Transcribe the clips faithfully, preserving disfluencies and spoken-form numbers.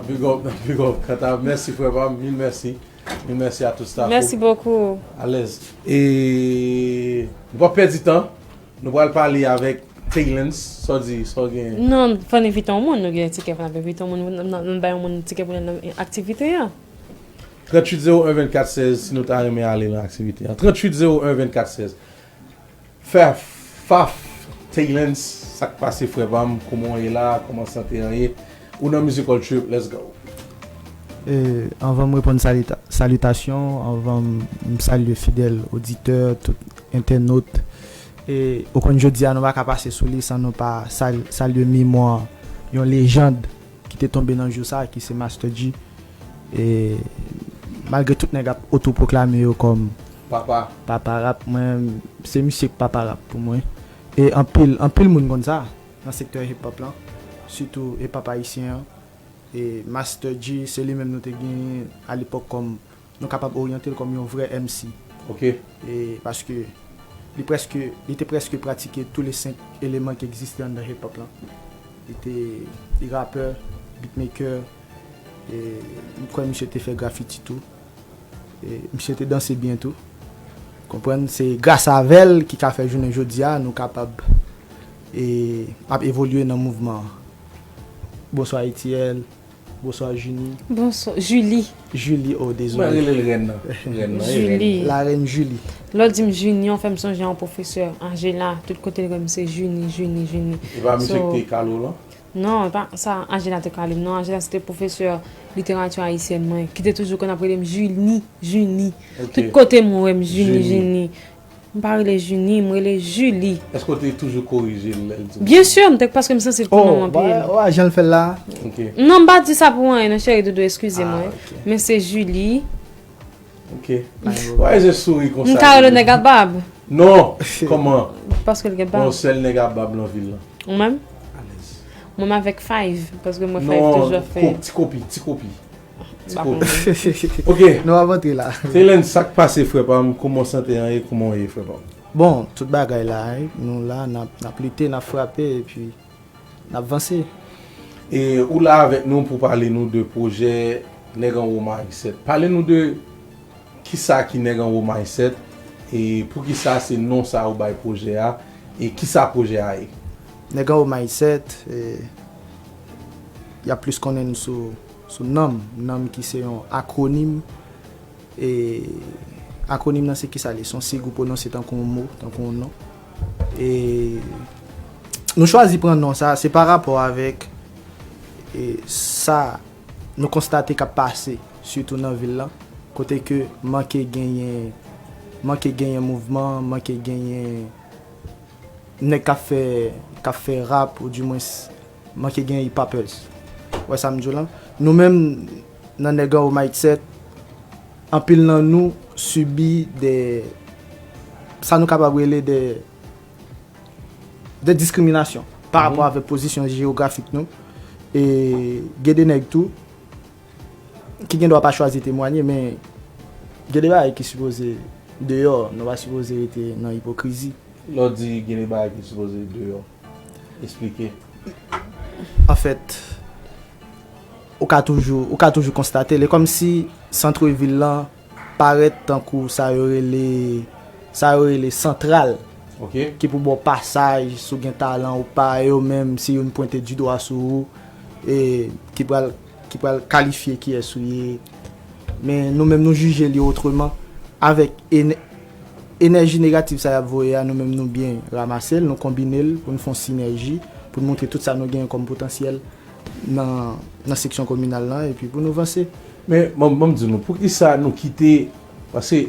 Big up, big up, Kanta. Mèsi, frè pa m. Mil mèsi. Mil mèsi a tout staff ou. Mèsi bokou. Alèz. E nou p ap pèdi tan. Nou pral pale avèk Taylens. Sa w di, sa w gen? Non, fò n envite yon moun. Nou gen tikè pou n ap envite yon moun. N, n, n bay yon moun tikè pou l nan aktivite a. Tranntuit zewo en vennkat sèz, si nou ta renmen ale nan aktivite a. Tranntuit zewo en vennkat sèz. Faf, Faf, Taylens, sa k pase, frè pa m? Kòman w ye la? Kòman sante an ye? Ou nan Musical Trip, let's go. E, anvan m reponn salita- salitasyon, anvan m, m salye fidèl oditè, tout entènot. E, ou konn jodi a, nou pa ka pase sou li san nou pa sal- salye memwa yon lejand ki te tonbe nan jou sa, ki se Master G. E, malgre tout nèg ap otopwoklame yo kòm Papa. Papa rap, mwen, se misye k papa rap pou mwen. E anpil, anpil moun konn sa nan sektè hip hop lan, sitou hip hop ayisyen an. E Master G, se li menm nou te genyen alepòk kòm, nou kapab oryante l kòm yon vrè M C. Ok. E paske li prèske, li te prèske pratike tou le senk eleman ki egziste anndan hip hop lan. Li te, li rapè, beatmaker, e m kwè misye te fè grafiti tou. E misye te danse byen tou. Konprann, se gras avè l ki ka fè jounen jodi a nou kapab e ap evolye nan mouvman an. Bonswa Etiel, bonswa Junie. Bonswa, Julie. Julie, oh Mwen dezole. Rele l rèn nan. Rèn nan, e rèn. Julie. La reine Julie. Lè w di m Junie, w fè m sonje a yon pwofesè, Angela. Tout kote l wè m se Junie, Junie, Junie. E pa misye So- ki te kale w lan? Non, e pa sa Angela te kale m. Non, Angela se te pwofesè literati ayisyèn mwen, ki te toujou konn ap rele m Junie, Junie. Ok. Tout kote m wè m Junie, Junie. Junie. M pa rele Junie, m rele Julie. Èske w te toujou korije l lè l di w? Byen si, m te, paske m sanse ti Oh, manman anpil. Wa, jan l fè l la. Ok. Non, m pa di sa pou anyen, non, cheri doudou, eskize Ah, mwen. Ok. Men se Julie. Ok. Why is it souri konsa? M ka rele nèg a bab. Non, kòman? Paske l gen Bon, bab. Sèl nèg a bab nan vil lan. Ou menm? Alèz. Mwen m avèk Five, paske mwen Five toujou Non, ap fè. ko- ti kopi, ti kopi. Ti Ba kopi. bon. Ok. Nou ap antre la. Taylens, sa k pase, frè pa m? Kòman w sante an ye? Kòman w ye, frè pa m? Bon, tout bagay la, wi. Nou la, n ap, n ap lite, n ap frape, epi n ap vanse. E ou la avèk nou pou pale nou de pwojè Nèg Anwo Mindset. Pale nou de kisa ki Nèg Anwo Mindset e poukisa se non sa ou bay pwojè a e kisa pwojè a ye. Nèg Anwo Mindset, e, y ap plis konnen n sou, sou nanm. Nanm ki se yon akwonim. E akwonim nan se kisa li? Se yon sig ou pwononse tankou yon mo, tankou yon non. E nou chwazi pran non sa, se pa rapò avèk e sa nou konstate k ap pase, sitou nan vil lan, kote ke manke genyen, manke genyen mouvman, manke genyen nèg k ap fè, k ap fè rap, ou dimwens manke gen hip-hoppers. Ou wè sa m di w lan? Nou menm, nan Nèg Anwo Mindset, anpil nan nou sibi de, sa nou kapab rele de, de diskriminasyon pa rapò avèk pozisyon jewografik nou. E gen de nèg tou ki gen dwa pa chwazi temwanye, men gen de bagay ki sipoze deyò, nou pa sipoze rete nan ipokrizi. Lè w di gen de bagay ki sipoze deyò, eksplike. Anfèt, ou ka toujou, ou ka toujou konstate l. E kòmsi santvil lan parèt tankou sa yo rele, sa yo rele santral, Ok. ki pou ba w pasaj, si w gen talan ou pa, e yo menm, se youn pwente di dwa sou ou, e ki pral, ki pral kalifye kiyès ou ye. Men nou menm, nou jije li otreman. Avèk enè-, enèji negatif sa y ap voye a, nou menm, nou byen ranmase l, nou konbine l pou n fè yon sinèji, pou n montre tout sa nou genyen kòm potansyèl nan, nan seksyon kominal lan, epi pou nou vanse. Men, ban m, ban m di nou, poukisa nou kite, paske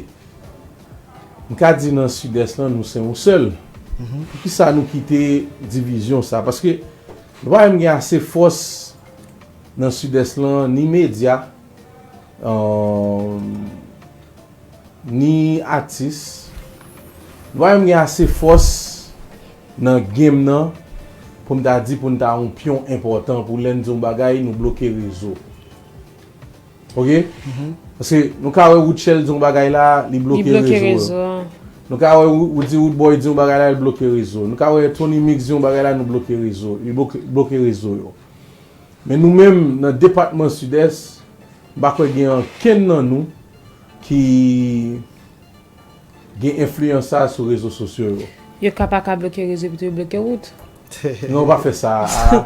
m ka di nan Sidès lan, nou se yon sèl. Poukisa nou kite divizyon sa? Paske nou pa menm gen ase fòs nan Sidès lan, ni medya, euh, ni atis. Nou pa menm gen ase fòs nan game nan pou m ta di pou n ta yon pyon enpòtan pou lè n di yon bagay, nou bloke rezo. Ok? Paske nou ka wè Rutshelle di yon bagay la, li Li bloke bloke rezo yo. Rezo a. Nou ka wè Ru- Rudy Roodboy di yon bagay la, li bloke rezo. Nou ka wè Tony Mix di yon bagay la, nou bloke rezo. Li bloke, bloke rezo yo. Men nou menm, nan depatman Sidès, m pa kwè gen ankenn nan nou ki gen enfliyans sa sou rezo sosyo yo. Yo ka pa ka bloke rezo epi tou yo bloke wout. Non, pa fè sa a.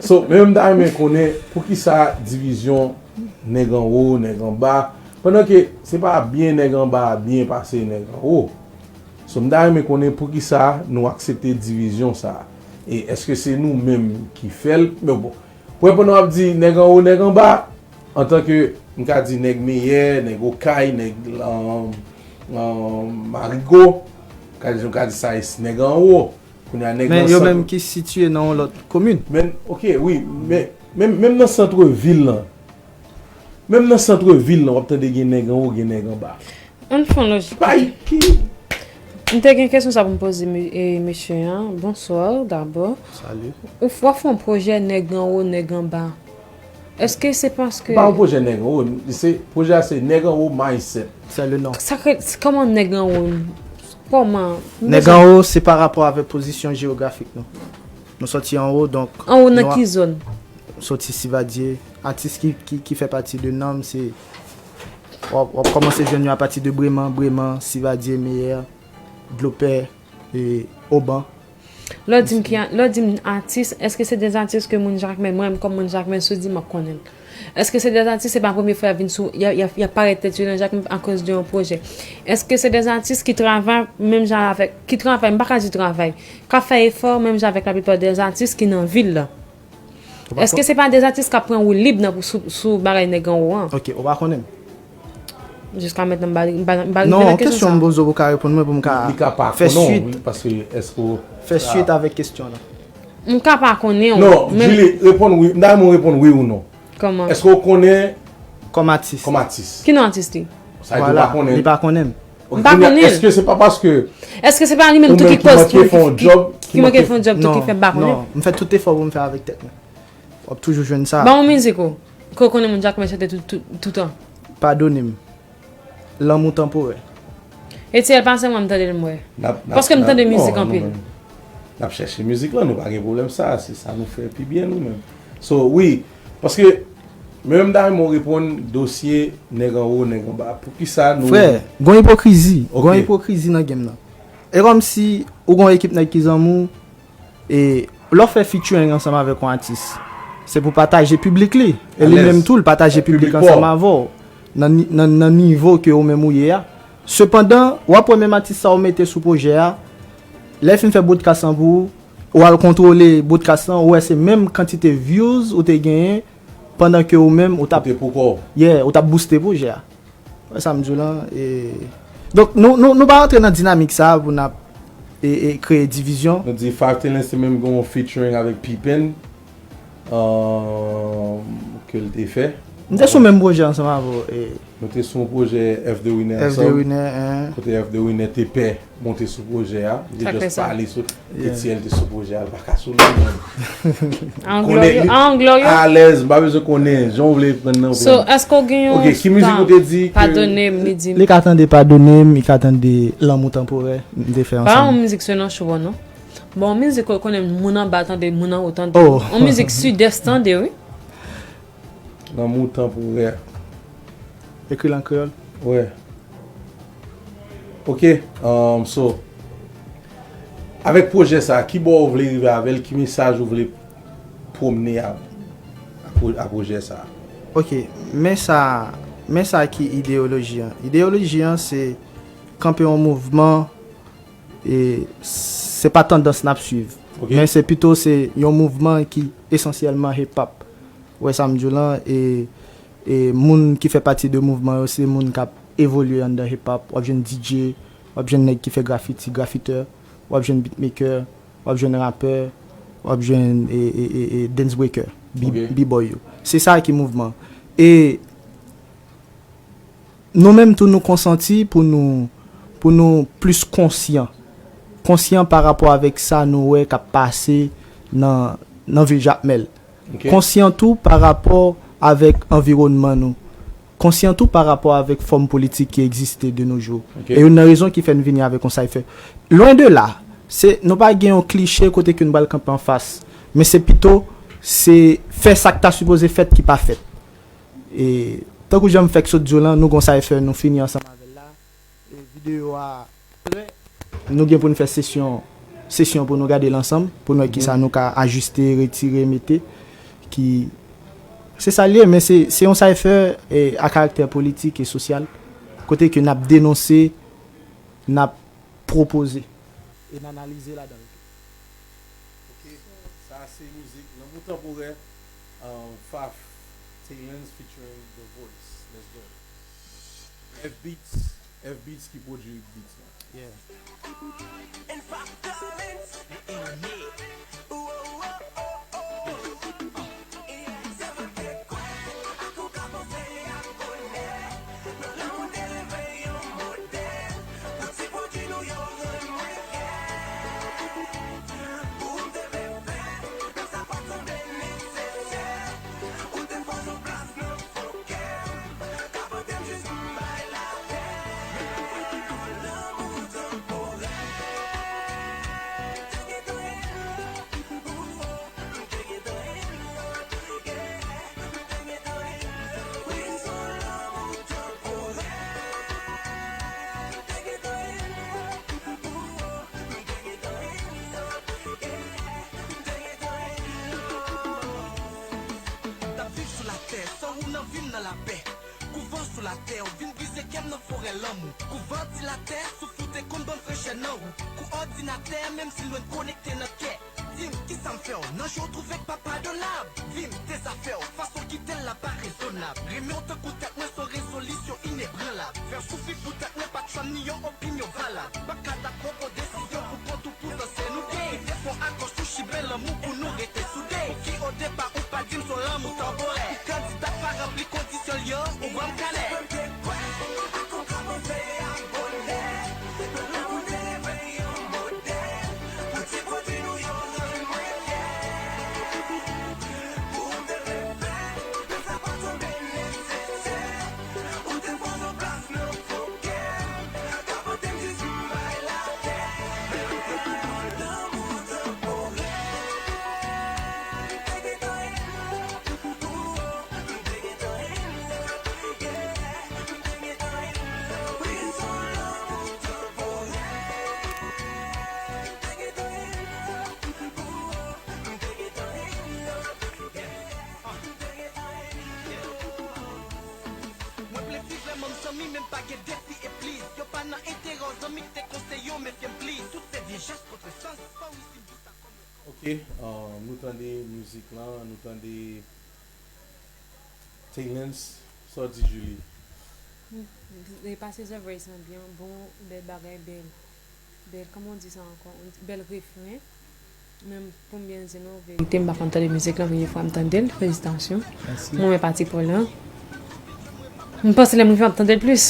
So, men m ta renmen konnen poukisa divizyon nèg anwo, nèg anba, pandan ke se pa byen nèg anba a byen pase nèg anwo. So, m ta renmen konnen poukisa nou aksepte divizyon sa a. E èske se nou menm ki fè l? Men bon, pou reponn w ap di nèg anwo, nèg anba, antanke m ka di nèg Meyè, nèg Okay, nèg, um, um, Marigo, m ka di, m ka di sa, e nèg anwo. Kounye a nèg Men nan yo sant menm ki sitiye nan yon lòt komin. Men, ok, wi, men, men, menm nan sant vil lan, menm nan sant vil lan, w ap tande gen nèg anwo, gen nèg anba. Ann fè yon lojik. Bay ki M te gen kesyon sa pou m poze me- e, mesye an. Bonswa, dabò. Salut. Ou f- w ap fè yon pwojè nèg anwo, nèg anba. Èske se paske Pa yon pwojè nèg anwo, se, pwojè a se nèg anwo mindset. C'est le nom. Sa kre- s- kòman nèg anwo? Kòman? Nèg anwo, se pa rapò avèk pozisyon jewografik nou. Nou sòti anwo, donk Anwo nan nou a- ki zòn? Sòti Sivadye. Atis ki, ki, ki fè pati de nanm, se, w ap, w ap kòmanse jwenn yo apati de Breman, Breman, Sivadye, Meyè, Dlopè, e Oban. Lè w di m ki a- lè w di m atis, èske se de atis ke moun Jakmèl, mwen menm kòm moun Jakmèl, si w di m, m ap konnen l? Èske se de atis, se pa premye fwa y ap vin sou, y ap, y ap, y ap parèt tèt yo nan Jakmèl akoz de yon pwojè? Èske se de atis ki travay menm jan avèk, ki travay, m pa ka di travay, k ap fè efò menm jan avèk laplipa de atis ki nan vil la? Ou pa Èske kon- se pa de atis k ap pran woulib nan pou sou, sou bagay nèg anwo an? Ok, ou pa konnen m. Jiska mentnan, m pa, m pa, m pa rive Non, nan kesyon kesyon sa. M poze w pou ka reponn mwen, pou m ka Li ka pa fè konnen w, swit. Wi, paske èske w Fè swit avèk kesyon lan. M ka pa konnen w, Non, men Julie, reponn wi. M ta renmen w reponn wi ou non. Kòman? Èske w konnen Kòm atis. Kòm atis? Ki non atis li? Sa vle di w Vwala, pa konnen. Li pa konnen m. Ok, M pa kounye a, konnen l. Èske se pa paske Èske se pa li menm ou tou menm ki ki kòz manke pou fè yon ki, djòb, ki ki manke manke fè yon djòb tou ki Non, fè m pa konnen? Non, m fè tout efò pou m fè avèk tèt mwen. W ap toujou jwenn sa. Ban yon mizik ou. Ke w konnen moun Jakmèl chante tout, tout, tout tan. Padone m. Lanmou tanporè. Etyèl, pase mwen, m tande l, m wè. N ap, n ap, Paske m n ap, tande non, mizik non, anpil. Men n ap chèche mizik lan, nou pa gen pwoblèm sa, se sa nou fè pi byen nou menm. So, wi, paske mwen menm ta renmen w reponn dosye nèg anwo, nèg anba. Poukisa nou Frè, gon ipokrizi, Ok. gon ipokrizi nan game nan. E kòmsi ou gon ekip nèg ki zanmi w, e lè w fè featuring ansanm avèk yon atis, se pou pataje piblik li. E li Alèz. Menm tou, l pataje Ak piblik piblik ansanm pa w. avè w nan ni- nan, nan nivo ke ou menm ou ye a. Sepandan, w ap wè menm atis sa ou mete sou pwojè a, lè l fin fè broadcast lan pou ou, ou al kontwole broadcast lan, ou wè se menm kantite views ou te genyen pandan ke ou menm ou t ap Ou te pou kò w. Yeah, ou t ap booste pwojè a. Wè sa m di w lan, e, donk, nou, nou, nou pa rantre nan dinamik sa a pou n ap, e, e, kreye divizyon. Nou di Five Talents te menm gen yon featuring avèk Pippen, um, ke l te fè. M te sou menm pwojè ansanm avè w, e. Nou te sou yon pwojè F The Winner F The ansanm. Winner, en. Kote F The Winner te pè monte sou pwojè a. Li te Sa k fè just sa? pale sou Yeah. Etyèl te sou pwojè a, l pa ka sou li menm. Anglè Konnen yo, li anglè yo. Alèz, m pa bezwen konnen jan w vle pran nan. So, èske w gen yon Ok, ki mizik ou te di ke Padone m, li di m. Li ka tande Padone m, li ka tande Lanmou tanporè, m te fè Pa ansanm. yon mizik se nan show an, non. Bon, mizik ou konnen moun anba tande, moun anwo tande. Oh. Yon mizik Sidès tande, wi. Lanmou tanporè. Ekri l an kreyòl. Wè. Ok, um, so, avèk pwojè sa, ki bò ou vle rive avè l, ki mesaj ou vle pwomne a, a pwo- a pwojè sa? Ok, men sa, men sa ki ideyoloji an. Ideyoloji an se kanpe yon mouvman, e se pa tandans n ap swiv. Ok. Men se pito se yon mouvman ki esansyèlman hip hop. Ou wè sa m di w lan, e, e moun ki fè pati de mouvman yo, se moun k ap evolye anndan hip hop. W ap jwenn D J, w ap jwenn nèg ki fè grafiti, grafitè, w ap jwenn beatmaker, w ap jwenn rapè, w ap jwenn, e, e, e, e dance breaker, b-, Ok. b-boy yo. Se sa ki mouvman. E nou menm tou nou konsanti pou nou, pou nou plis konsyan. Konsyan pa rapò avèk sa nou wè k ap pase nan, nan vil Jakmèl. Ok. Konsyan tou pa rapò avèk anviwònman nou. Konsyan tou pa rapò avèk fòm politik ki egziste de nos jours. Ok. E youn nan rezon ki fè n vini avèk yon cypher. Lwen de la, se, nou pa gen yon kliche kote ke n pral kanpe anfas. Men se pito se fè sa k ta sipoze fèt ki pa fèt. E tankou jan m fèk sot di w lan, nou gon cypher, nou fini ansanm avè l la. E videyo a prè. Nou gen pou n fè sesyon, sesyon pou nou gade l ansanm, pou n wè kisa nou ka ajiste, retire, mete. Ki, se sa l ye, men se, se yon cypher, e, a karaktè politik e sosyal, kote ke n ap denonse, n ap pwopoze e n analize ladan l tou. Ok, sa se mizik Lanmou Tanporè, um, Faf, Taylens featuring The Voice. Let's go. F Beats, F Beats ki pwodui beats lan. Yeah. T ap viv sou latè, san ou nan vi m nan lapè. Kou van sou latè, ou vin brize kè m nan forè lanmou. Kou vantilatè, souf ou te konn ban m frechè nan wout. Kou òdinatè, menm si lwen konekte nan kè. Di m, kisa m fè w? Nan je w twouve k pa padonab. Di m, dezafè w, fason w kite l la pa rezonab. Renmen w tankou tèt mwen, s on rezolisyon inebranlab. Fè w soufri pou tèt mwen, pa t chwa m ni yon opinyon valab. Pa ka dakò pran desizyon pou kont ou, poutan se nou de. Kite fon akò sou chimen lanmou pou nou rete soude. Ki odepa ou pa di m s on lanmou tanporè. Kandida pa ranpli kondisyon l yo, ou ban m kanè. Mwen vle viv vrèman m zanmi, men m pa gen defi e plis. Yo pa nan enterè w zanmi k te konseye w mefye m plis. Tout se vye jès kont sans, pa w isi m di w sa kòm yon. Ok, uh, nou tande mizik lan, nou tande Taylens, sa w di Julie? Hmm, repase The Voice lan byen, bon, bèl bagay, bèl, bèl, kòman w di sa ankò? Bèl refren. Menm pou m byen di nou verite, m pa konn tande mizik lan, premye fwa m tande l, felisitasyon. Mèsi. Mwen menm pati pou lan. M panse lè m rive m ap tande l plis.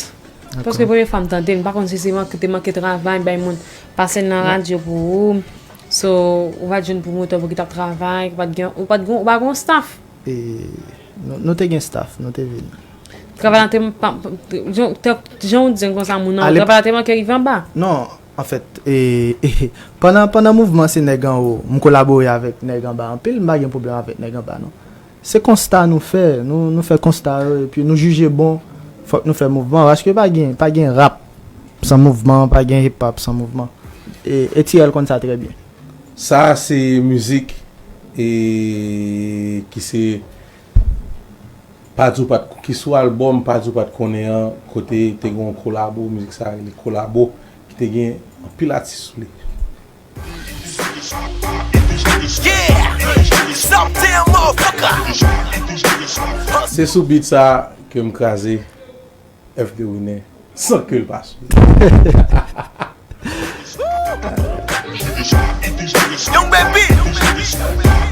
Dakò. Paske premye fwa m tande l, m pa konn si se manke, te manke travay, bay moun pase l nan radyo pou ou. So, ou pa t jwenn pwomotè pou ki t ap travay, ou pa t gen, ou pa t gen, ou pa t gen yon staff. E, nou, nou te gen staff, nou te vin. Travay lan te, pa, pa, jan, te, jan ou di l konsa, moun nan, travay la te manke rive anba. Non, anfèt, e, e, pandan, pandan mouvman se nèg anwo, m kolabore avèk nèg anba anpil, m pa gen pwoblèm avèk nèg anba, non. Se konsta nou fè, nou, nou fè konsta yo, epi nou jije bon, fòk nou fè mouvman, paske pa gen, pa gen rap san mouvman, pa gen hip hop san mouvman. E, e T L konn sa trè byen. Sa se mizik, e, ki se Pa di w pa t, ki sou albòm Pa di w pa t konnen an, kote te gen yon kolabo, mizik sa rele Kolabo, ki te gen anpil atis sou li. Yeah! Something, motherfucker! Se sou beat sa ke m kraze F de Winner san ke l pa sou li. Young baby,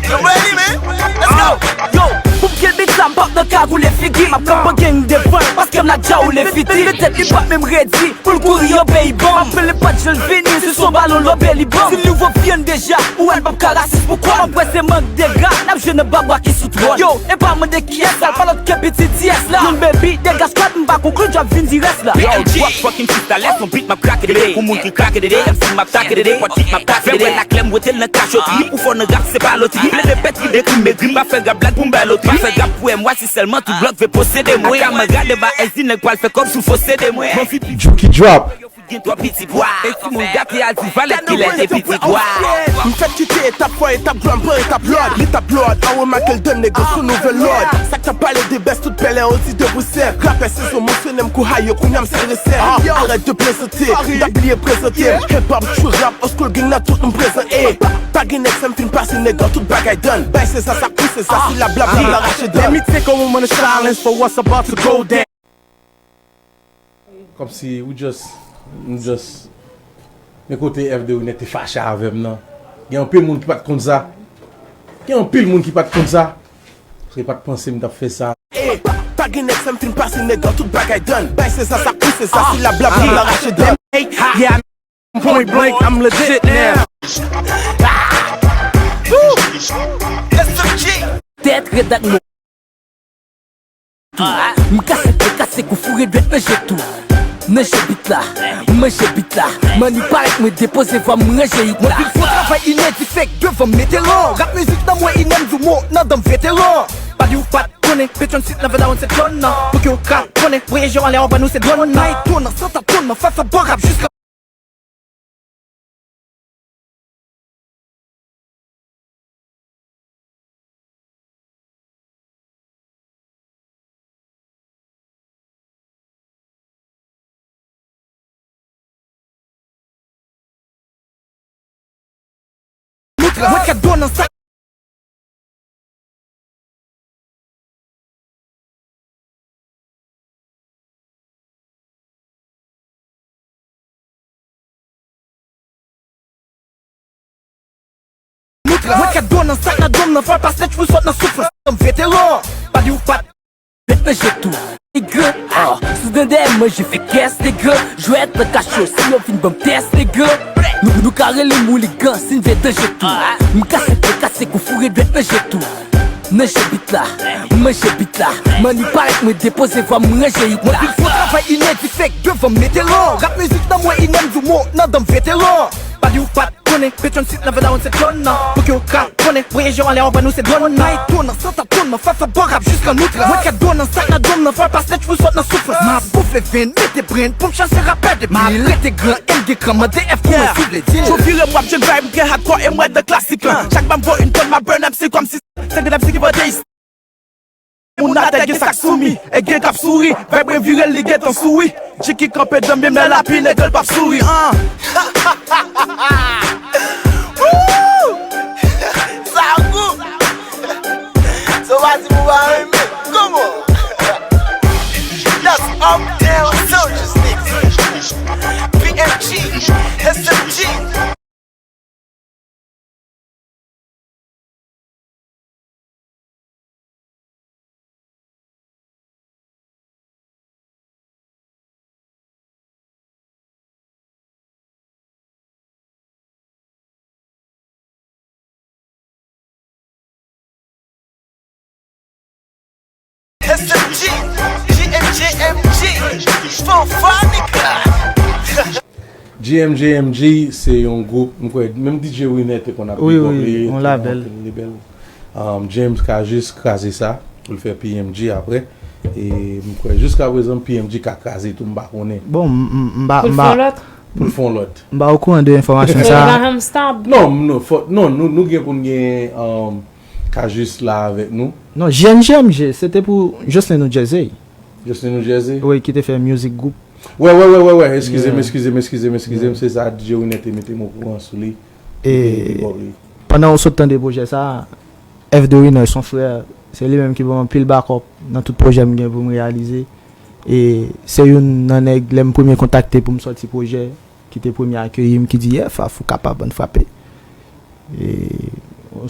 you ready, man? Let's go. Yo, pou m kenbe Sa m p ap nan kagoule figi, m ap kanpe gen devan l, paske m la dja woule fiti. Petèt li p ap menm redi pou l kouri anba iban. M ap rele pa t jan l vini, si s on balon lobe li ban m. Si nouvo vyann deja, ou wè l p ap ka rasis pou kòn. M ap wè se mank dega n ap jwe nan babwa ki sou twòn. Yo, e pa mande kiyès la, l pa lòt ke pitit D S la. Young baby, dega squad, m pa konkli, djòb vin di rès la. Yo, what fucking freestyle, lè s on beat, m ap krake dede. Pou moun ki krake dede, M C m ap take dede, what beat m ap take dede. Fè wè la klè m wete l nan kachotri. Pou fò nan rap se pa lotri. Plede pèt ri de krim megri, m pa fè rap blag pou m bay lotri. M pa fè rap pou M Y si sèlman tout blòk vle posede mwen. Kamarad M A S D nèg pral fè kòb sou fose de mwen. Mwen fi Juki drop. Yo fout gen twòp piti pwa. E timoun gate al di valè kilè te piti pwa. M fèk kite etap fò, etap glwa, m pran etap lòd. Li tap lòd, an remake l de nèg sou nouvèl lòd. Sa k t ap pale de bès tout pèlè oti de pou sèf. Rapè sezon mansyone m kou hayo, kounye a m se resèt. Arèt de plezante, n ap bliye prezante. Hip hop, trap, old school, gang nan tout nou prezan. E pa gen nèg sa m fin pase nèg an tout bagay done. Bay Seza sa k pou Seza, si la blab la rache done. Let me take a moment of silence for what's about to go down. Kòmsi ou just, m just, men kote F D Winner te fache avè m nan. Gen anpil moun ki pa t konn sa. Gen anpil moun ki pa t konn sa. Paske pa t panse m t ap fè sa. E pa gen nèg sa m fin pase nèg an tout bagay done. Bay Seza sa k pou Seza, si la blab la rache done. Hey, yeah, I'm point blank, I'm legit now. Tèt rèd ak mò. M kase pye, kase kou, foure dwèt nan je tou. Nan je bit la, m manje bit la. Mani parèt, mwen depoze vwa m, ranje rit la. Mwen vin fè travay inèdi fèk devan m mete lò. Rap mizik nan mwen inèm di w mo nan dan m veteran. Pa di w pa t konnen, Petyon sit nan vè dawonn se twòn nan. Pou ke w ka konnen, voyaje w anlè anba nou se dwòn nan. Etonan, santatonnman, fas a bò rap jiska Mwen ka dwòl nan sa. Mwen ka dwòl nan sa k nan dwòm nan fò pas lèt pou sòt nan soufrans. Kòm veteran, pa di w pa t Bèt nan je tou. Nèg, ah, sou dan dèyè manje fè kès, nèg. Jwèt nan kacho, si yo vin ban m tès, nèg. Nou, nou ka rele m ouligan, si n vle danje tou. M kase pye, kase kou, foure dwèt nan je tou. Nan je bit la, m manje bit la. Mani parèt, mwen depoze vwa m, ranje rit la. Mwen vin fè travay inèdi fèk devan m mete lò. Rap mizik nan mwen inèm di w mo nan dan m veteran. Pa di w pa t konnen, Petyon sit nan vè dawonn se twòn nan. Pou ke w ka konnen, voyaje w anlè anba nou se dwòn nan. Etonan, santatonnman, fas a bò rap jiska nou tras. Mwen ka dwòl nan sa k nan dwòm nan fò pas lèt pou sòt nan soufrans. M ap gonfle venn, mete brenn pou m chase rapè de mil. M ap rete gran, M gen kran, mande F pou mwen si w vle di l. Yo vire m w ap jwenn vibe, m gen hardcore e m rèd nan klasik lan. Chak ba m vo yon tonn, m ap burn M C kòmsi se grenn M C ki vante isi. Moun atè gen sa k sou mi, e gen k ap souri. Vibe mwen vire l, li gentan souri. G ki kanpe dan m, men m lè lapi, nèg l p ap souri. An. Woo! Sa gou! Sa w pa di pou w pa renmen. Come on! That's Uptown Soldiers, nigga. P M G, S M G. S M G, G M G M G, Fanfanika. G M G M G se yon gwoup, m kwè, menm D J Winner te konn ap big up li, te gen yon anpil labèl. Um, James ka jis kraze sa, pou l fè P M G apre. E m kwè jiska prezan P M G ka kraze tou, m pa konnen. Bon, m, m, m pa, pou l m fè pa, yon lòt? Pou l fè yon lòt. M pa okouran de enfòmasyon sa a. Abraham Stab. Non, m, non, fò, non, nou, nou gen pou n gen, um, Kajis la avèk nou. Non, G M G M G, se te pou Jocelyn New Jersey. Jocelyn New Jersey? Wi, ki te fè music group. Wè, wè, wè, wè, wè, eskize m, eskize m, eskize m, eskize m, se sa D J Winner te mete m okouran sou li. E pandan w sot tande pwojè sa a, F de Winner, son frè, se li menm ki ban m anpil bakòp nan tout pwojè m gen pou m reyalize. E se youn nan nèg, lè m premye kontakte pou m sòti pwojè, ki te premye akeyi m, ki di, "Yeah, Faf, ou kapab, ann frape." E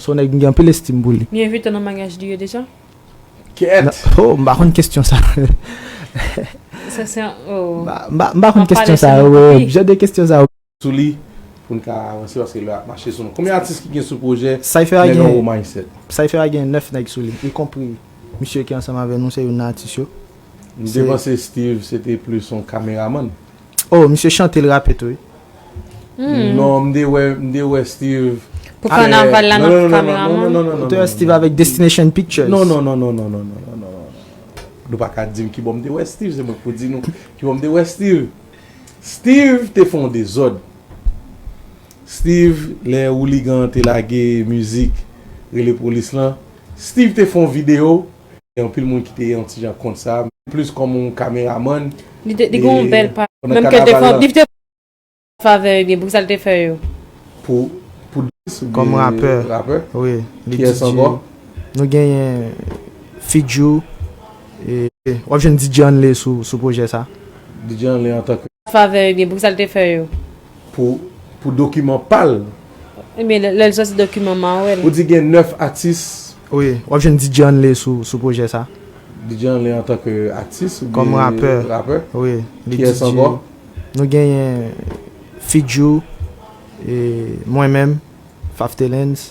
se yon nèg m gen anpil estim pou li. Li envite w nan maryaj li yo deja? Kèt! Oh, m pa konn kesyon sa. Sa se oh. M pa- m pa- m pa konn kesyon sa yo. Jan de kesyon sa yo. Sou li pou n ka avanse paske lè ap mache sou nou. Konbyen atis ki gen sou pwojè Cypher a Nèg gen Anwo Mindset? Cypher a gen nèf nèg sou li, y konpri misye ki ansanm avè nou se youn nan atis yo. M te panse Steve se te plis yon kameramann. Oh, misye chante, l rape tou wi. Non, m te wè m te wè Steve Pou kanaval la nan kameramann. Ou te wè Steve avèk Destination Pictures. Non, non, non, non, non, non, non, non, non. Nou pa ka di m ki bò m te wè Steve, se mwen k pou di nou ki bò m te wè Steve. Steve te fè yon dezòd. Steve, lè ouligan an te lage mizik rele polis lan, Steve te fè yon videyo. Gen anpil moun ki te yon ti jan kont sa, plis kòm yon kameramann. Li te- li gen yon bèl pa. Pandan Menm ke l te fè kanaval li te favè ebyen pou sa l te fè yo. Pou pou dis ou Kòm byen rapè. Rapè? Wi. Li Kiyès D J. Ankò? Nou genyen Fidjou. E w ap jwenn D J Anley sou sou pwojè sa. D J Anley antanke Favè ebyen pou sa l te fè yo. Pou pou dokiman pa l. Ebyen lè- lè l sòti dokiman m a wè l. Ou di gen nèf atis. Wi, w ap jwenn D J Anley sou sou pwojè sa. D J Anley antanke atis ou Kòm byen rapè. Rapè? Wi. Li Kiyès D J. Ankò? Nou genyen Fidjou, e mwen menm, Faf Telens,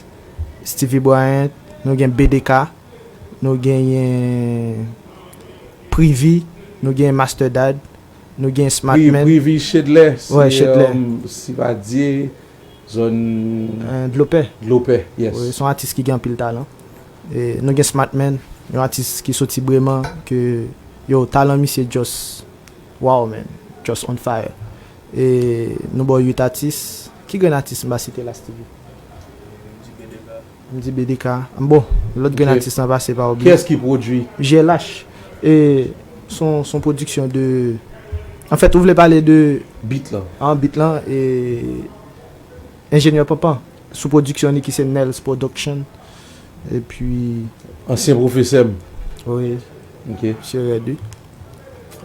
Stevie Bryant, nou gen B D K, nou genyen Privy, nou genyen Master Dad, nou genyen Smartman. Privy Shedley. Wè, Shedley. Sivadye, zòn Dlopè. Dlopè, yes. Wi, se yon atis ki gen anpil talan. E nou gen Smartman, yon atis ki soti Breman, ke yo, talan misye just wow man, just on fire. E nou ba w uit atis. Ki grenn atis m pa site la, Stevie? M di B D K. Bon, lòt grenn atis lan pase pa oubli. Kiyès ki pwodui? G L H. E son son pwodiksyon de anfèt ou vle pale de Beat lan. An beat lan e Enjenyè Panpan sou pwodiksyon li ki se Nels Production. Epi Ansyen pwofesè m. Wi. Ok. Se rèd wi.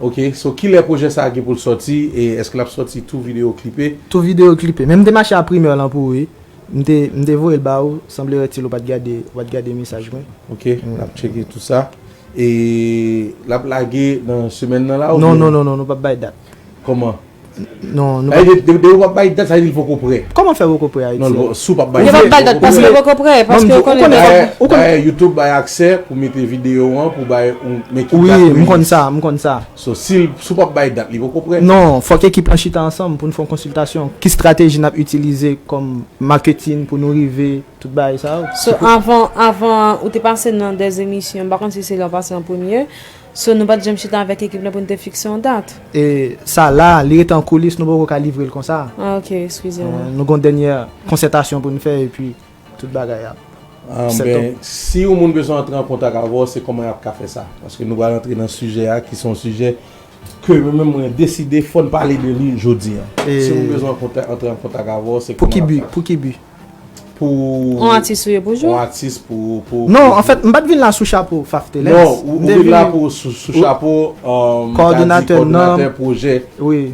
Ok, so kilè pwojè sa a gen pou l sòti e èske l ap sòti tou videyo klipe? Tou videyo klipe. Men m te mache a primè lan pou ou wi. M te m te voye l ba ou, sanble rètil ou pa t gade ou pa t gade mesaj mwen. Ok, n ap tcheke tout sa. E l ap lage nan semèn nan la ou Non, non, non, non, nou p ap bay dat. Kòman? Non, nou Sa vle di depi depi w ap bay dat, sa vle di l poko prè. Kòman fè poko prè Ayiti? Non, si w p ap bay Yo dat, pa bay dat paske yo poko prè, paske yo konnen. Dayè YouTube bay aksè pou mete videyo an, pou bay ou mete dat. Wi, m konn sa, m konn sa. So, si l si w p ap bay dat, li poko prè. Non, fòk ekip lan chita ansanm pou n fè yon konsiltasyon. Ki estrateji n ap itilize kòm maketin pou nou rive tout bagay sa yo? So, avan avan ou te pase nan de emisyon, m pa konn si se lè w pase an premye. So, nou pa t janm chita avèk ekip lan pou n te fikse yon dat. E sa la, li rete an koulis, nou poko ka livre l konsa. Ah, ok, eskize mwen. Nou gon dènyè konsètasyon pou n fè epi tout bagay ap Ah, ben, si yon moun bezwen antre an kontak avè w, se kòman y ap ka fè sa? Paske nou pral antre nan sijè a, ki se yon sijè ke mwen menm mwen deside fò n pale de li jodi an. Si yon moun bezwen antre an kontak avè w, se kòman y ap ka fè? Pou ki bi? Pou Yon atis ou ye pou jwe? Yon atis pou pou Non, anfèt, m pa t vin la sou chapo Faf Telens. Non, ou vin la pou sou chapo kòdonatè nan pwojè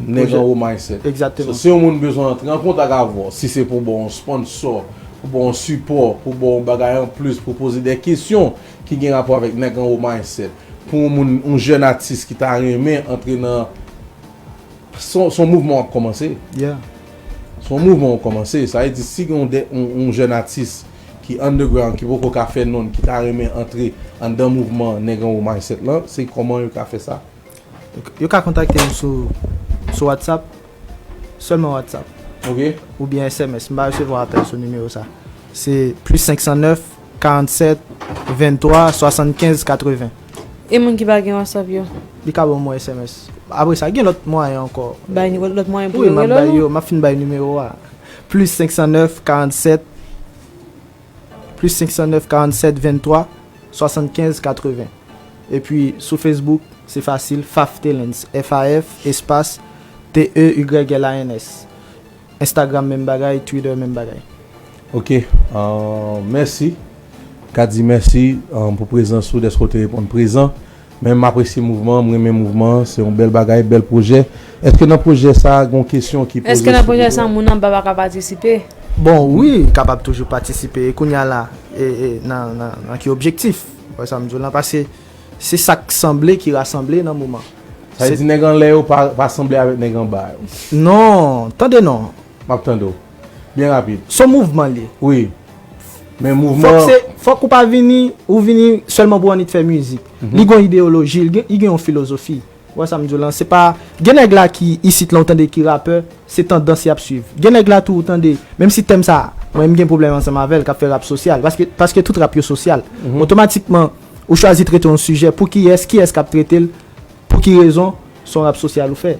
Nèg Anwo Mindset. Egzakteman. Si yon moun bezwen antre an kontak avè w, si se pou ba w yon sponsò, pou ba w yon sipò, pou ba w yon bagay anplis, pou poze de kesyon ki gen rapò avèk Nèg Anwo Mindset, pou yon moun, yon jèn atis ki ta renmen antre nan Se yon mouvman w ap kòmanse. Se yon mouvman w kòmanse. Sa vle di si gen yon jèn atis ki underground, ki poko ka fè non l, ki ta renmen antre anndan mouvman Nèg Anwo Mindset lan, se kòman yo ka fè sa? Yo ka kontakte m sou sou WhatsApp. Sèlman WhatsApp. Ok. Oubyen S M S. M pa resevwa apèl sou nimewo sa. Se plis senk san nèf, karannsèt, venntwa, swasannkenz, katreven. E moun ki pa gen WhatsApp yo? Li ka ban m yon S M S. Apre sa, gen lòt mwayen ankò. Bay lòt mwayen pou yo rele w? Wi, m ap fin bay nimewo a. Plis senk san nèf, karannsèt, plis senk san nèf, karannsèt, venntwa, swasannkenz, katreven. Epi sou Facebook, se fasil, Faf Telens, F A F, espas, T E Y L A N S. Instagram menm bagay, Twitter menm bagay. Ok, mèsi. Ka di mèsi pou prezans ou, dèske w te reponn prezan. Men m apresye mouvman an, m renmen mouvman an, se yon bèl bagay, bèl pwojè. Èske nan pwojè sa a, gen yon kesyon ki poze? Èske nan pwojè sa a, moun anba pa ka patisipe? Bon, wi, kapab toujou patisipe. E kounye a la, e, e, nan, nan, nan ki objektif? Wè sa m di w lan, paske Se sa k sanble ki rasanble nan moman. Sa vle di nèg anlè yo pa, pa sanble avèk nèg anba yo. Non, tande non. M ap tande w. Byen rapid. Se yon mouvman li ye. Wi. Men mouvman. Fòk se, fòk ou pa vini, ou vini sèlman pou annik fè mizik. Li gen yon ideyoloji, li gen, li gen yon filozofi. Ou wè sa m di w lan, se pa, gen nèg la ki isit lan ou tande ki rapè, se tandans y ap swiv. Gen nèg la tou ou tande, menm si tèm sa, mwen m gen pwoblèm ansanm avè l, k ap fè rap sosyal, paske, paske tout rap yo sosyal. Otomatikman, ou chwazi trete yon sijè, pou kiyès, kiyès k ap trete l, pou ki rezon, se yon rap sosyal ou fè.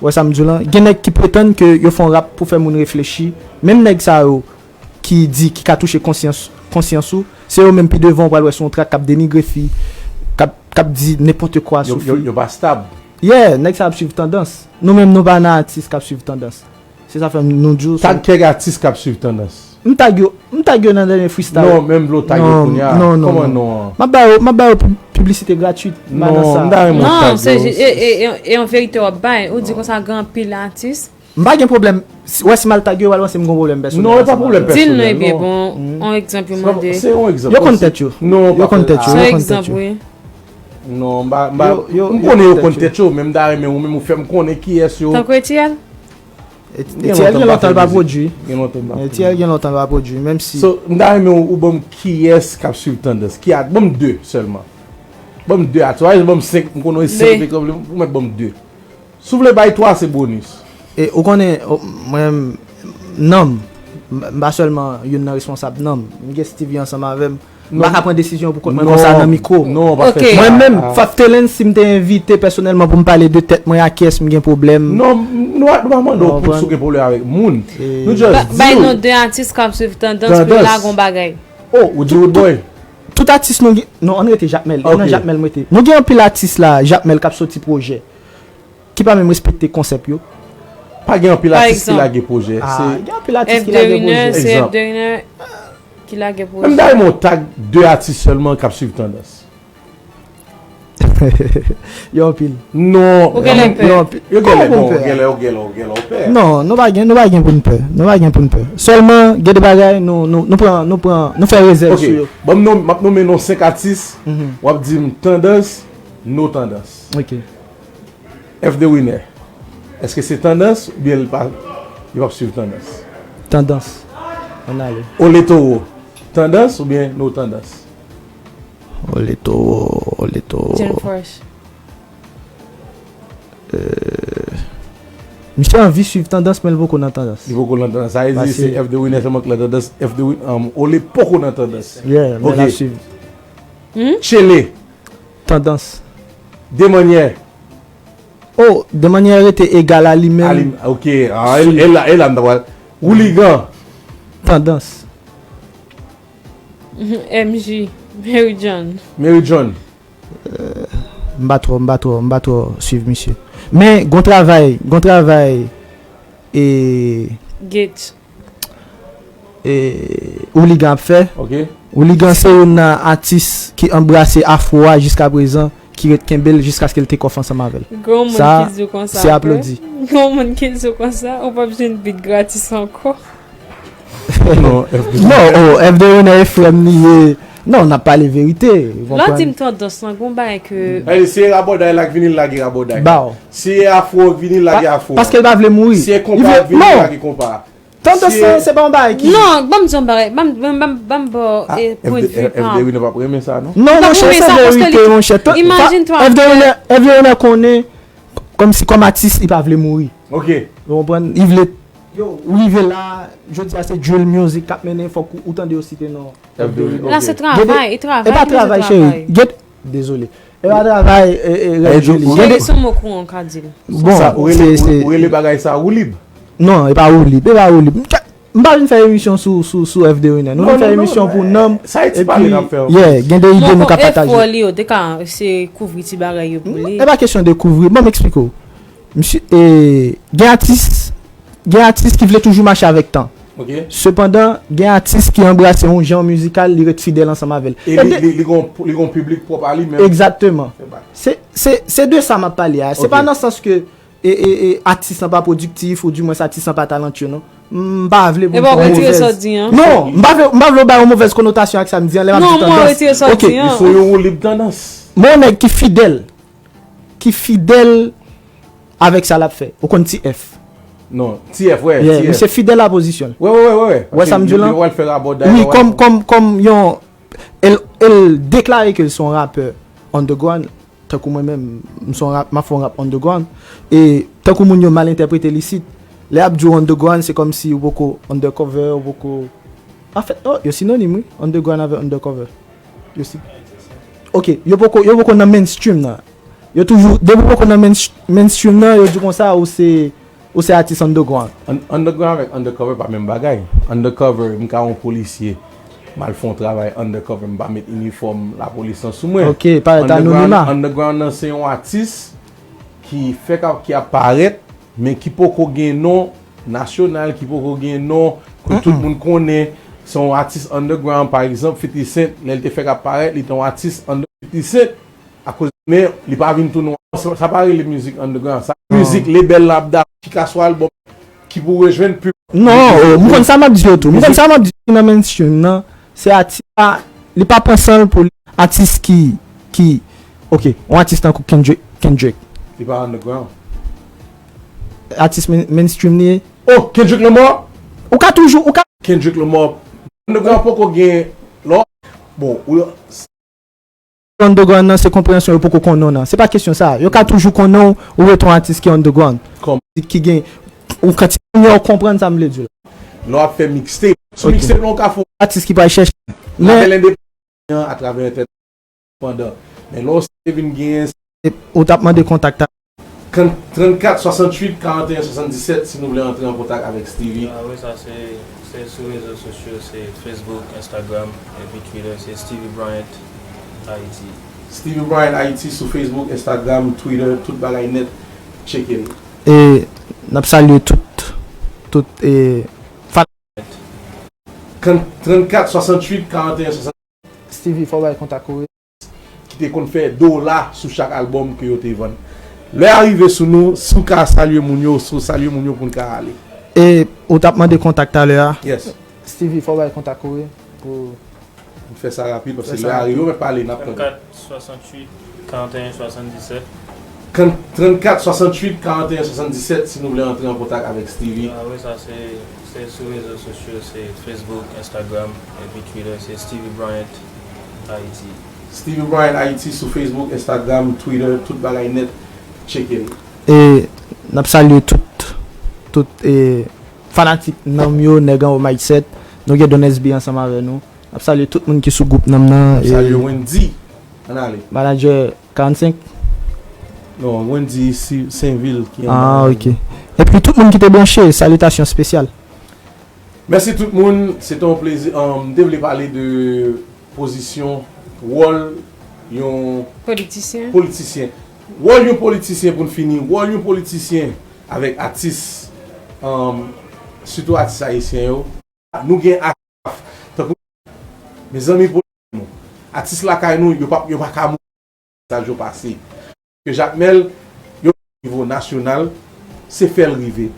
Ou wè sa m di w lan, gen nèg ki pretann ke yo fè yon rap pou fè moun reflechi, menm nèg sa yo, ki di, ki ka touche konsyans, konsyans ou, se yo menm pi devan ou pral wè se yon trak k ap denigre fi, k ap, k ap di nenpòt kwa sou fi. Yo, yo, yo pa stab. Yeah, nèg sa ap swiv tandans. Nou menm nou pa nan atis k ap swiv tandans. Se sa fè m nou di w. Tag kèk atis k ap swiv tandans. M tag yo, m tag yo nan dènye freestyle. Non, menm vle w tag yo kounye a. Non, non, non. Kòman non an? M ap ba yo, m ap ba yo piblisite gratwit. M pa nan sa. Non, m ta renmen w tag yo. Non, se e, e, e, e yon verite w ap bay. Ou di konsa gen anpil atis. M pa gen pwoblèm. Si, wè, si m al tag yo, yo pral panse m gen yon pwoblèm pèsonèl. Non, e pa pwoblèm pèsonèl. Di l non, ebyen, bon, yon egzanp yo mande. Se yon egzanp. Yo konn tèt yo. Non, yo konn tèt yo. Se yon egzanp, wi. Non, m pa, m pa, m konnen yo konn tèt yo, men m ta renmen ou menm ou fè m konnen kiyès yo. Tankou Etiel? Etiel gen lontan l pa pwodui. Gen lontan l pa pwodui. Etiel gen lontan l pa pwodui, menm si. So, m ta renmen ou, ou ban m kiyès k ap swiv tandans. Ki a, ban m de sèlman. Ban m de a, twa, ban m senk, m konnen w e senk, ou mèt ban m de. Si w vle bay twa, se bonis. E ou konnen, mwen, non, m pa sèlman youn nan responsab, non. M gen Stevie ansanm avè m. M pa ka pran desizyon pou kont mwen konsa nan mikwo. Non, pa fè sa. Mwen menm, Faf Telens, si m te envite pèsonèlman pou m pale de tèt mwen a kiyès m gen pwoblèm. Non, nou pa mande w pou si w gen pwoblèm avèk moun. Nou just di w. Bay non de atis k ap swiv tandans pou yo lage yon bagay. Oh, ou di Roodboy. Tout atis nou gen, non, ann rete Jakmèl. E nan Jakmèl mwen te. Nou gen anpil atis la, Jakmèl k ap soti pwojè. Ki pa menm respekte konsèp yo. Pa gen anpil atis ki lage pwojè. Ah, gen anpil atis ki lage pwojè. F de Winner, se F de Winner ki lage pwojè. Menm dayè mwen tag de atis sèlman k ap swiv tandans. Yo anpil. Non. Ou genlè pè. Yo anpil. Yo genlè bon, genlè, genlè, genlè pè. Non, nou pa gen, nou pa gen pou n pè. Nou pa gen pou n pè. Sèlman, gen de bagay, nou, nou, nou pran, nou pran, nou fè rezèv sou yo. Ok, ban m non, m ap nonmen non senk atis, w ap di m tandans, no tandans. Ok. F de Winner, èske se tandans oubyen li pa, li p ap swiv tandans? Tandans. Ann ale. Ole Toro, tandans oubyen no tandans? Ole Toro, Ole Toro. Jane Fresh. Euh, misye anvi swiv tandans, men l poko nan tandans. Li poko nan tandans. Sa vle di se F de Winner sèlman k nan tandans. F de Winner, um, Ole poko nan tandans. Yeah, men l ap swiv. Tchele. Tandans. Demanyè. Oh, Demanyè rete egal a li menm. A li, ok. Ah, e, e la, e la m ta pral. Wouligan. Tandans. M J. Mary John. Mary John. Euh, m pa twò, m pa twò, m pa twò swiv misye. Men, gon travay, gon travay, e. Gate. E, Wouligan ap fè. Ok. Wouligan se youn nan atis ki anbrase afro a jiska prezan, ki ret kenbe l jiskaske l tek off ansanm avè l. Sa, se aplodi. Gen yon moun ki di w konsa, ou p ap jwenn beat gratis ankò. Non, F de Winner. Non, oh, F de Winner e frè m li ye. Non, n ap pale verite. Lè w di m tandans lan, gon bagay ke. Sa vle di, si e rabòday la k vini, l lage rabòday. Ba w. Si e afro k vini, l lage afro. Paske l pa vle mouri. Si e konpa k vini, l lage konpa. Tandans lan, se pa yon bagay ki. Non, ban m di yon bagay. Ban m, ban m, ban m, ban m ba w, eh, pwen de vi pa m. F de Winner p ap renmen sa, non? Non, monchè, se verite, monchè. Imajine twa. F de Winner, F de Winner konnen, kòmsi kòm atis, li pa vle mouri. Ok. Ou konprann? Li vle, yo, ou rive la, jodi a se drill music k ap mennen, fòk ou, ou tande yo site non. F de Winner. La se travay, e travay. E pa travay, cheri. Dezole. E pa travay, e, e, rèd joli. Cheri, se yon mo kouran w ka di l. Bon, sa, ou rele, ou, ou rele bagay sa woulib? Non, e pa woulib, e pa woulib. M pa vin fè emisyon sou, sou, sou F de Winner. Nou vin fè emisyon pou nanm. Sa Ayiti pale n ap fè. Yeah, gen de ide nou ka pataje. Bon, efò li yo, te ka, se kouvri ti bagay yo pou li. E pa kesyon de kouvri. Ban m eksplike w. Misye, e, gen atis, gen atis ki vle toujou mache avèk tan. Ok. Sepandan, gen atis ki anbrase yon jan mizikal, li ret fidèl ansanm avè l. E li, li, li gon, li gon piblik pwòp a li menm. Egzakteman. Se, se, se de sa m ap pale a. Se pa nan sans ke, e, e, e, atis lan pa pwodiktif, ou dimwens atis lan pa talantyè, non. M pa vle pou m fè yon movèz. Non, m pa vle, m pa vle w bay yon movèz konotasyon ak sa m di an, lè m ap di tandans. Non, mwen retire sa w di an. Ok. Li se yon woulib tandans. Men yon nèg ki fidèl, ki fidèl avèk sa l ap fè. Ou konn T F? Non, T F, wè. Yeah, misye fidèl a pozisyon l. Wè, wè, wè, wè. Wè sa m di w lan? Wi, kòm, kòm, kòm yon. El, el deklare ke l se yon rapè underground. Tankou mwen menm, m se yon rap, m ap fè yon rap underground. E tankou moun yo mal entèprete l isit. Lè y ap di w underground, se kòmsi ou poko undercover, ou poko. Anfèt, oh, yo sinonim, wi. Underground avèk undercover. Yo si. Ok, yo poko, yo poko nan mainstream nan. Yo toujou, depi w poko nan main, mainstream nan, yo di konsa ou se, ou se atis underground. Underground avèk undercover pa menm bagay. Undercover, m ka yon polisye. M al fè yon travay undercover, m pa met inifòm lapolis lan sou mwen. Ok, parèt anonima. Underground nan se yon atis ki fèk ap, ki ap parèt, men ki poko gen non nasyonal, ki poko gen non ke tout moun konnen. Se yon atis underground, pa egzanp, fifty Cent, lè l te fèk ap parèt, li te yon atis underground. Fifty Cent, akoz, men li pa vin tounen, sa, sa pa rele mizik underground. Sa mizik lebèl la ap da, ki ka sou albòm, ki pou rejwenn piblik. Non, oh, m konn sa m ap di yo tou. M konn sa m ap di yo nan mainstream nan. Se atis la, li pa pran san l pou li. Atis ki, ki, ok, yon atis tankou Kendrick, Kendrick. Li pa underground. Atis main, mainstream li ye. Oh, Kendrick Lamar? Ou ka toujou, ou ka. Kendrick Lamar. Underground poko gen lò. Bon, ou underground nan, se konpreyansyon yo poko konnen w nan. Se pa kesyon sa. Yo ka toujou konnen w, ou ret yon atis ki underground. Kòm. Ki gen, ou kantite moun yo konprann sa m vle di la. Lè w ap fè mixtape. Sou mixtape lan ou ka fè. Atis ki pral chèche. Men. Apèl endepandan atravè entènèt. Pandan. Men lè w se vin genyen. Ou t ap mande kontak ta. Trannkat swasant uit karanteyen swasanndiset si nou vle antre an kontak avèk Stevie. Ah wi, sa se, se sou rezo sosyo, se Facebook, Instagram, epi Twitter, se Stevie Bryant Haiti. Stevie Bryant Haiti sou Facebook, Instagram, Twitter, tout bagay nèt, tcheke l. E n ap salye tout, tout, e, fan. Trannkat swasant uit karanteyen swasanndiset. Stevie, fò w bay kontak ou wi. Ki te konn fè dola sou chak albòm ke yo te vann. Lè a rive sou nou, si w ka salye moun yo, si w salye moun yo pou n ka ale. E ou t ap mande kontak talè a? Yes. Stevie, fò w bay kontak ou wi. Pou. M fè sa rapid paske lè a rive, yo mèt pale, n ap tande. Trannkat swasanntuit karanteyen swasanndiset. Trannkat swasanntuit karanteyen swasanndiset si nou vle antre an kontak avèk Stevie. Ah wi, sa se, se sou rezo sosyo, se Facebook, Instagram, epi Twitter, se Stevie Bryant Haiti. Stevie Bryant Haiti sou Facebook, Instagram, Twitter, tout bagay nèt, tcheke l. E n ap salye tout, tout, e, fanatik Nanm yo, nèg anwo Mic Set. Nou gen Don S B ansanm avè nou. N ap salye tout moun ki sou gwoup Nanm nan. N ap salye Wendy. Ann ale. Manadjè karannsenk? Non, Wendy Senvil ki anba. Ah, ok. Epi tout moun ki te branche, salitasyon espesyal. Mèsi tout moun, se te yon plezi. M te vle pale de pozisyon, wòl yon politisyen. Politisyen. Wòl yon politisyen pou n fini, wòl yon politisyen avèk atis, sitou atis ayisyen yo. Nou gen atis, tankou, mezanmi, pou nou, atis lakay nou, yo pa, yo pa ka mouri. Sa yo pase. Ke Jakmèl, yo nivo nasyonal, se fè l rive.